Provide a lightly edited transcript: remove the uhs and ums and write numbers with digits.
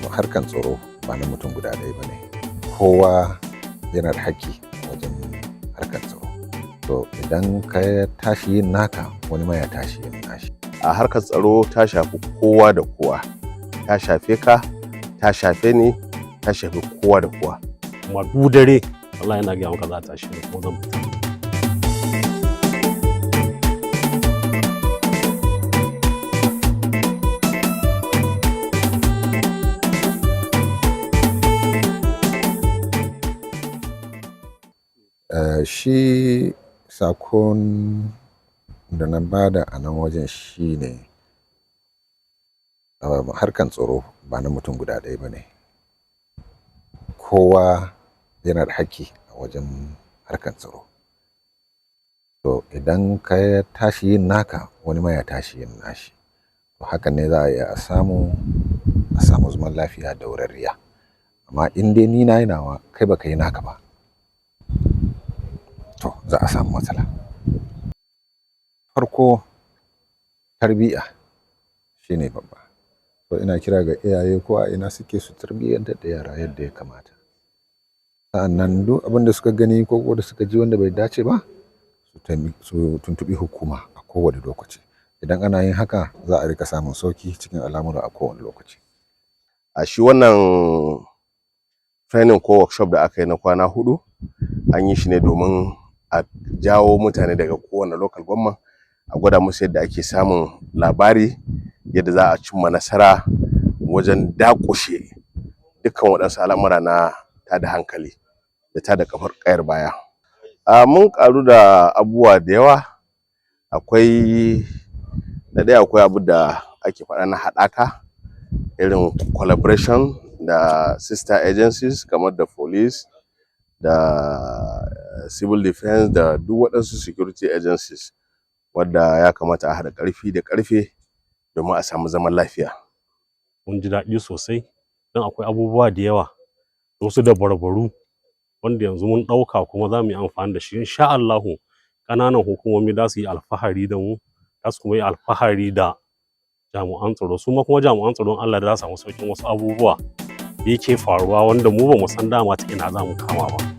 Harkan tsaro ba na mutum guda ɗaya ba ne. Kowa yana da haƙƙi wajen harkan tsaro. To, idan ka tashi yin naka, wani ma ya tashi yin nashi. A harkar tsaro ta shafi kowa da kowa, ta shafe ka, ta shafe ni, ta shafi kowa da kowa. Kuma duk dare, wallahi ina gaya maka, za a tashi ni kuma zan fita. Shi sakon da na bada a nan wajen shine, harkan tsaro ba na mutum guda ɗaya ba ne. Kowa yana da haƙƙi a wajen harkan tsaro. To, idan ka tashi yin naka, wani ma ya tashi yin nashi. To, hakan ne za a iya a samu zaman lafiya ɗorarriya. Amma in dai ni na yi nawa, kai baka yi naka ba, to za a samu matsala. Farko, tarbiyya shine babba. To, ina kira ga iyaye, ko a ina suke, su tarbiyyantar da yara yadda ya kamata. Sa'annan duk abin da suka gani ko da suka ji wanda bai dace ba, su tuntuɓi hukuma a kowane lokaci. Idan ana yin haka, za a rika samun sauki cikin al'amura a kowane lokaci. A shi wannan training ko workshop da aka yi na kwana 4, an yi shi ne domin a jawo mutane daga kowane local government, a gwada musu yadda ake samun labari, yadda za a cimma nasara wajen daƙushe dukkan waɗansu al'amura na tada hankali da tada kafar ƙayar baya. A mun ƙaru da abubuwa da yawa. Akwai na ɗaya, akwai abu da ake faɗa na haɗaka, irin collaboration da sister agencies kamar da police da civil defense da duk waɗansu security agencies, wadda ya kamata a haɗa ƙarfi da ƙarfe domin a samu zaman lafiya. Mun ji daɗi sosai don akwai abubuwa da yawa, wasu dabarbaru wanda yanzu mun ɗauka kuma za mu yi amfani da shi insha Allahu. Ƙananan hukumomi za su yi alfahari da mu, za su kuma yi alfahari da jami'an tsaro. Su ma kuma jami'an tsaron Allah za su samu sauƙin wasu abubuwa da yake faruwa wanda mu ba mu san dama ta ina za mu kama ba.